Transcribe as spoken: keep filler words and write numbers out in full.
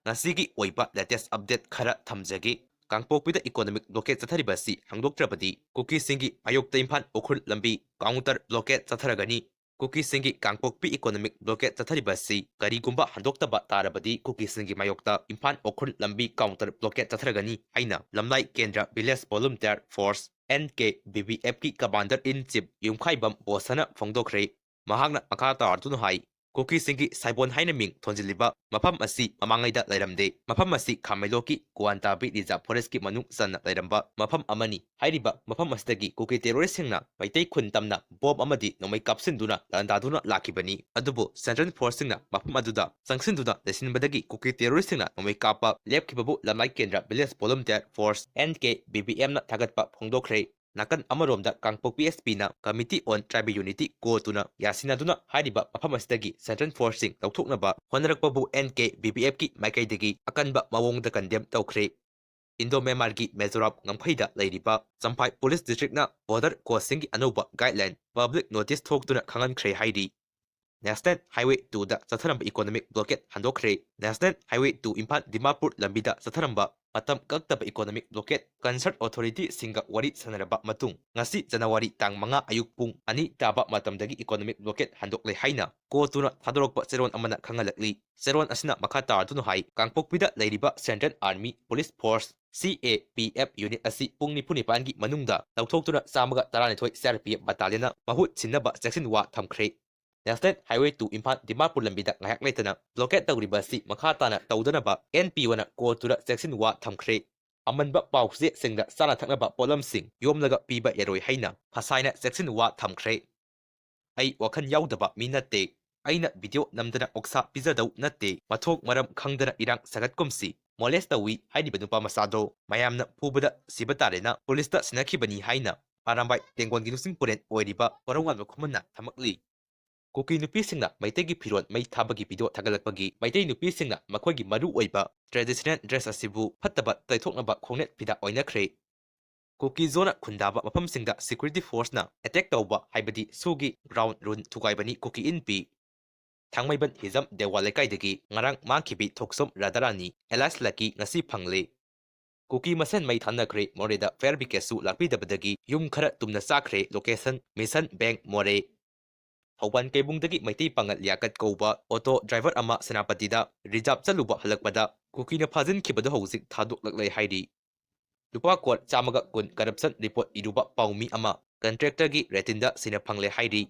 ꯉꯁꯤꯒꯤ ꯑꯣꯏꯕ latest update ꯈꯔ ꯊꯝꯖꯒꯦ꯫ ꯀꯥꯡꯄꯣꯛꯄꯤꯗ economic blockade ꯆꯠꯊꯔꯤꯕ ꯑꯁꯤ ꯍꯥꯡꯗꯣꯛꯇ꯭ꯔꯕꯗꯤ ꯀꯨꯀꯤꯁꯤꯡꯒꯤ ꯃꯥꯌꯣꯛꯇ ꯏꯝꯐꯥꯜ ꯎꯈ꯭ꯔꯨꯜ ꯂꯝꯕꯤ counter blockade ꯆꯠꯊꯔꯒꯅꯤ꯫ ꯀꯨꯀꯤꯁꯤꯡꯒꯤ ꯀꯥꯡꯄꯣꯛꯄꯤ economic blockade ꯆꯠꯊꯔꯤꯕ ꯑꯁꯤ ꯀꯔꯤꯒꯨꯝꯕ ꯍꯟꯗꯣꯛꯇꯕ ꯇꯥꯔꯕꯗꯤ ꯀꯨꯀꯤꯁꯤꯡꯒꯤ ꯃꯥꯌꯣꯛꯇ ꯏꯝꯐꯥꯜ ꯎꯈ꯭ꯔꯨꯜ ꯂꯝꯕꯤ counter blockade ꯆꯠꯊꯔꯒꯅꯤ ꯍꯥꯏꯅ ꯂꯝꯂꯥꯏ ꯀꯦꯟꯗ꯭ꯔ village volunteer force N K V B F ꯀꯤ commander in chief ꯌꯨꯝꯈꯥꯏꯕꯝ ꯕꯣꯁꯅ ꯐꯣꯡꯗꯣꯛꯈ꯭ꯔꯦ꯫ ꯃꯍꯥꯛꯅ ꯃꯈꯥ ꯇꯥꯔꯗꯨꯅ ꯍꯥꯏ, ꯀꯨꯀꯤꯁꯤꯡꯒꯤ ꯁꯥꯏꯕꯣꯟ ꯍꯥꯏꯅ ꯃꯤꯡ ꯊꯣꯟꯖꯤꯜꯂꯤꯕ ꯃꯐꯝ ꯑꯁꯤ ꯃꯃꯥꯡꯉꯩꯗ ꯂꯩꯔꯝꯗꯦ꯫ ꯃꯐꯝ ꯑꯁꯤ ꯈꯥꯃꯩꯂꯣꯛꯀꯤ ꯀꯨꯋꯥꯟꯇꯥꯕꯤ reserve forest ꯀꯤ ꯃꯅꯨꯡ ꯆꯟꯅ ꯂꯩꯔꯝꯕ ꯃꯐꯝ ꯑꯃꯅꯤ꯫ ꯍꯥꯏꯔꯤꯕ ꯃꯐꯝ ꯑꯁꯤꯗꯒꯤ ꯀꯨꯀꯤ terrorist ꯁꯤꯡꯅ ꯃꯩꯇꯩ ꯈꯨꯟ ꯇꯝꯅ bomb ꯑꯃꯗꯤ ꯅꯣꯡꯃꯩ ꯀꯥꯞꯁꯤꯟꯗꯨꯅ ꯂꯥꯟꯗꯥꯗꯨꯅ ꯂꯥꯛꯈꯤꯕꯅꯤ꯫ ꯑꯗꯨꯕꯨ central force ꯁꯤꯡꯅ ꯃꯐꯝ ꯑꯗꯨꯗ ꯆꯪꯁꯤꯟꯗꯨꯅ ꯂꯩꯁꯤꯟꯕꯗꯒꯤ ꯀꯨꯀꯤ terrorist ꯁꯤꯡꯅ ꯅꯣꯡꯃꯩ ꯀꯥꯞꯄ ꯂꯦꯞꯈꯤꯕꯕꯨ ꯂꯝꯂꯥꯏ ꯀꯦꯟꯗ꯭ꯔ village volunteer force N K V B F ꯅ ꯊꯥꯒꯠꯄ ꯐꯣꯡꯗꯣꯛꯈ꯭ꯔꯦ꯫ ꯅꯥꯀꯟ ꯑꯃꯔꯣꯝꯗ ꯀꯥꯡꯄꯣꯛꯄꯤ S P ꯅ Committee on Tribal Unity ꯀꯣ ꯇꯨꯅ ꯌꯥꯁꯤꯟꯅꯗꯨꯅ ꯍꯥꯏꯔꯤꯕ ꯃꯐꯝ ꯑꯁꯤꯗꯒꯤ central force ꯁꯤꯡ ꯂꯧꯊꯣꯛꯅꯕ ꯍꯣꯠꯅꯔꯛꯄꯕꯨ N K V B F ꯀꯤ ꯃꯥꯏꯀꯩꯗꯒꯤ ꯑꯀꯟꯕ ꯃꯑꯣꯡꯗ condemn ꯇꯧꯈ꯭ꯔꯦ꯫ Indo Myanmar ꯒꯤ ꯃꯤꯖꯣꯔꯥꯝ ꯉꯝꯈꯩꯗ ꯂꯩꯔꯤꯕ ꯆꯝꯐꯥꯏ police district ꯅ border coast ꯁꯤꯡꯒꯤ ꯑꯅꯧꯕ guideline public notice ꯊꯣꯛꯇꯨꯅ ꯈꯪꯍꯟꯈ꯭ꯔꯦ ꯍꯥꯏꯔꯤ꯫ National Highway two ꯗ ꯆꯠꯊꯔꯝꯕ economic blockade ꯍꯟꯗꯣꯛꯈ꯭ꯔꯦ꯫ National Highway two Imphal Dimapur ꯂꯝꯕꯤꯗ ꯆꯠꯊꯔꯝꯕ ꯃꯇꯝ ꯀꯛꯇꯕ economic blockade concerned authority ꯁꯤꯡꯒ ꯋꯥꯔꯤ ꯁꯥꯟꯅꯔꯕ ꯃꯇꯨꯡ, ꯉꯁꯤ ꯖꯅꯋꯥꯔꯤ ꯇꯥꯡ ꯃꯉꯥ ꯑꯌꯨꯛ ꯄꯨꯡ ꯑꯅꯤ ꯇꯥꯕ ꯃꯇꯝꯗꯒꯤ economic blockade ꯍꯟꯗꯣꯛꯂꯦ ꯍꯥꯏꯅ ꯀꯣ ꯇꯨꯅ ꯊꯥꯗꯣꯔꯛꯄ ꯆꯦꯔꯣꯜ ꯑꯃꯅ ꯈꯪꯍꯜꯂꯛꯂꯤ꯫ ꯆꯦꯔꯣꯜ ꯑꯁꯤꯅ ꯃꯈꯥ ꯇꯥꯔꯗꯨꯅ ꯍꯥꯏ, ꯀꯥꯡꯄꯣꯛꯄꯤꯗ ꯂꯩꯔꯤꯕ Central Army Police Force C A P F unit ꯑꯁꯤ ꯄꯨꯡ ꯅꯤꯐꯨ ꯅꯤꯄꯥꯟꯒꯤ ꯃꯅꯨꯡꯗ ꯂꯧꯊꯣꯛꯇꯨꯅ ꯆꯥꯝꯃꯒ ꯇꯔꯥꯅꯤꯊꯣꯏ C R P F battalion ꯅ ꯃꯍꯨꯠ ꯁꯤꯟꯅꯕ ꯆꯦꯛꯁꯤꯟ ꯋꯥ ꯊꯝꯈ꯭ꯔꯦ꯫ National Highway two Imphal Dimapur ꯂꯝꯕꯤꯗ ꯉꯥꯏꯍꯥꯛ ꯂꯩꯇꯅ blockade ꯇꯧꯔꯤꯕ ꯑꯁꯤ ꯃꯈꯥ ꯇꯥꯅ ꯇꯧꯗꯅꯕ N P O ꯅ ꯀꯣ ꯇꯨꯗ ꯆꯦꯛꯁꯤꯟ ꯋꯥ ꯊꯝꯈ꯭ꯔꯦ꯫ ꯑꯃꯟꯕ ꯄꯥꯎ ꯆꯦꯁꯤꯡꯗ ꯆꯥꯅ ꯊꯛꯅꯕ ꯄꯣꯠꯂꯝꯁꯤꯡ ꯌꯣꯝꯂꯒ ꯄꯤꯕ ꯌꯥꯔꯣꯏ ꯍꯥꯏꯅ ꯐꯁꯥꯏꯅ ꯆꯦꯛꯁꯤꯟ ꯋꯥ ꯊꯝꯈ꯭ꯔꯦ꯫ ꯑꯩ ꯋꯥꯈꯜ ꯌꯥꯎꯗꯕ ꯃꯤ ꯅꯠꯇꯦ꯫ ꯑꯩꯅ video ꯅꯝꯗꯅ ꯑꯣꯛꯁꯥ ꯄꯤꯖꯗꯧ ꯅꯠꯇꯦ꯫ ꯃꯊꯣꯡ ꯃꯔꯝ ꯈꯪꯗꯅ ꯏꯔꯥꯡ ꯁꯥꯒꯠꯀꯨꯝꯁꯤ꯫ Molest ꯇꯧꯏ ꯍꯥꯏꯔꯤꯕ ꯅꯨꯄꯥ ꯃꯆꯥꯗꯣ ꯃꯌꯥꯝꯅ ꯐꯨꯕꯗ ꯁꯤꯕ ꯇꯥꯔꯦꯅ police ꯇ ꯁꯤꯟꯅꯈꯤꯕꯅꯤ ꯍꯥꯏꯅ ꯑꯔꯥꯝꯕꯥꯏ ꯇꯦꯡꯒꯣꯜꯒꯤ ꯂꯨꯆꯤꯡ ꯄꯨꯔꯦꯟ ꯑꯣꯏꯔꯤꯕ ꯀꯣꯔꯧꯉꯥꯟꯕ ꯈꯨꯃꯟꯅ ꯊꯝꯃꯛꯂꯤ꯫ ꯀꯨꯀꯤ ꯅꯨꯄꯤꯁꯤꯡꯅ ꯃꯩꯇꯩꯒꯤ ꯐꯤꯔꯣꯜ ꯃꯩ ꯊꯥꯕꯒꯤ video ꯊꯥꯒꯠꯂꯛꯄꯒꯤ ꯃꯩꯇꯩ ꯅꯨꯄꯤꯁꯤꯡꯅ ꯃꯈꯣꯏꯒꯤ ꯃꯔꯨ ꯑꯣꯏꯕ traditional dress ꯑꯁꯤꯕꯨ ꯐꯠꯇꯕ ꯇꯩꯊꯣꯛꯅꯕ ꯈꯣꯡꯅꯦꯠ ꯐꯤꯗꯥ ꯑꯣꯏꯅꯈ꯭ꯔꯦ꯫ ꯀꯨꯀꯤ ꯖꯣꯅ ꯈꯨꯟꯗꯥꯕ ꯃꯐꯝꯁꯤꯡꯗ security force ꯅ attack ꯇꯧꯕ ꯍꯥꯏꯕꯗꯤ ꯁꯨꯒꯤ ground rule ꯊꯨꯒꯥꯏꯕꯅꯤ ꯀꯨꯀꯤ ꯏꯟꯄꯤ꯫ ꯊꯥꯡꯃꯩꯕꯟ ꯍꯤꯖꯝ ꯗꯦꯋꯥ ꯂꯩꯀꯥꯏꯗꯒꯤ ꯉꯔꯥꯡ ꯃꯥꯡꯈꯤꯕꯤ ꯊꯣꯛꯆꯣꯝ ꯔꯥꯙꯥꯔꯥꯅꯤ alias ꯂꯛꯀꯤ ꯉꯁꯤ ꯐꯪꯂꯦ꯫ ꯀꯨꯀꯤ ꯃꯁꯦꯟ ꯃꯩ ꯊꯥꯅꯈ꯭ꯔꯦ꯫ ꯃꯣꯔꯦꯗ fire brigadeꯁꯨ ꯂꯥꯛꯄꯤꯗꯕꯗꯒꯤ ꯌꯨꯝ ꯈꯔ ꯇꯨꯝꯅ ꯆꯥꯈ꯭ꯔꯦ꯫ Location ꯃꯤꯁꯟ ꯕꯦꯡ ꯃꯣꯔꯦ꯫ ꯊꯧꯕꯥꯜ ꯀꯩꯕꯨꯡꯗꯒꯤ ꯃꯩꯇꯩ ꯄꯥꯉꯜ ꯂꯤꯌꯥꯀꯠ ꯀꯧꯕ ꯑꯣꯇꯣ ꯗ꯭ꯔꯥꯏꯚꯔ ꯑꯃ ꯁꯦꯅꯥꯄꯇꯤꯗ ꯔꯤꯖꯥꯕ ꯆꯠꯂꯨꯕ ꯍꯜꯂꯛꯄꯗ ꯀꯨꯀꯤꯅ ꯐꯥꯖꯤꯟꯈꯤꯕꯗꯨ ꯍꯧꯖꯤꯛ ꯊꯥꯗꯣꯛꯂꯛꯂꯦ ꯍꯥꯏꯔꯤ꯫ ꯂꯨꯄꯥ ꯀ꯭ꯔꯣꯔ ꯆꯥꯝꯃꯒ ꯀꯨꯟ corruption report ꯏꯔꯨꯕ ꯄꯥꯎꯃꯤ ꯑꯃ ꯀꯟꯇ꯭ꯔꯦꯛꯇꯔꯒꯤ ꯔꯦꯇꯤꯟꯗ ꯁꯤꯅ ꯐꯪꯂꯦ ꯍꯥꯏꯔꯤ꯫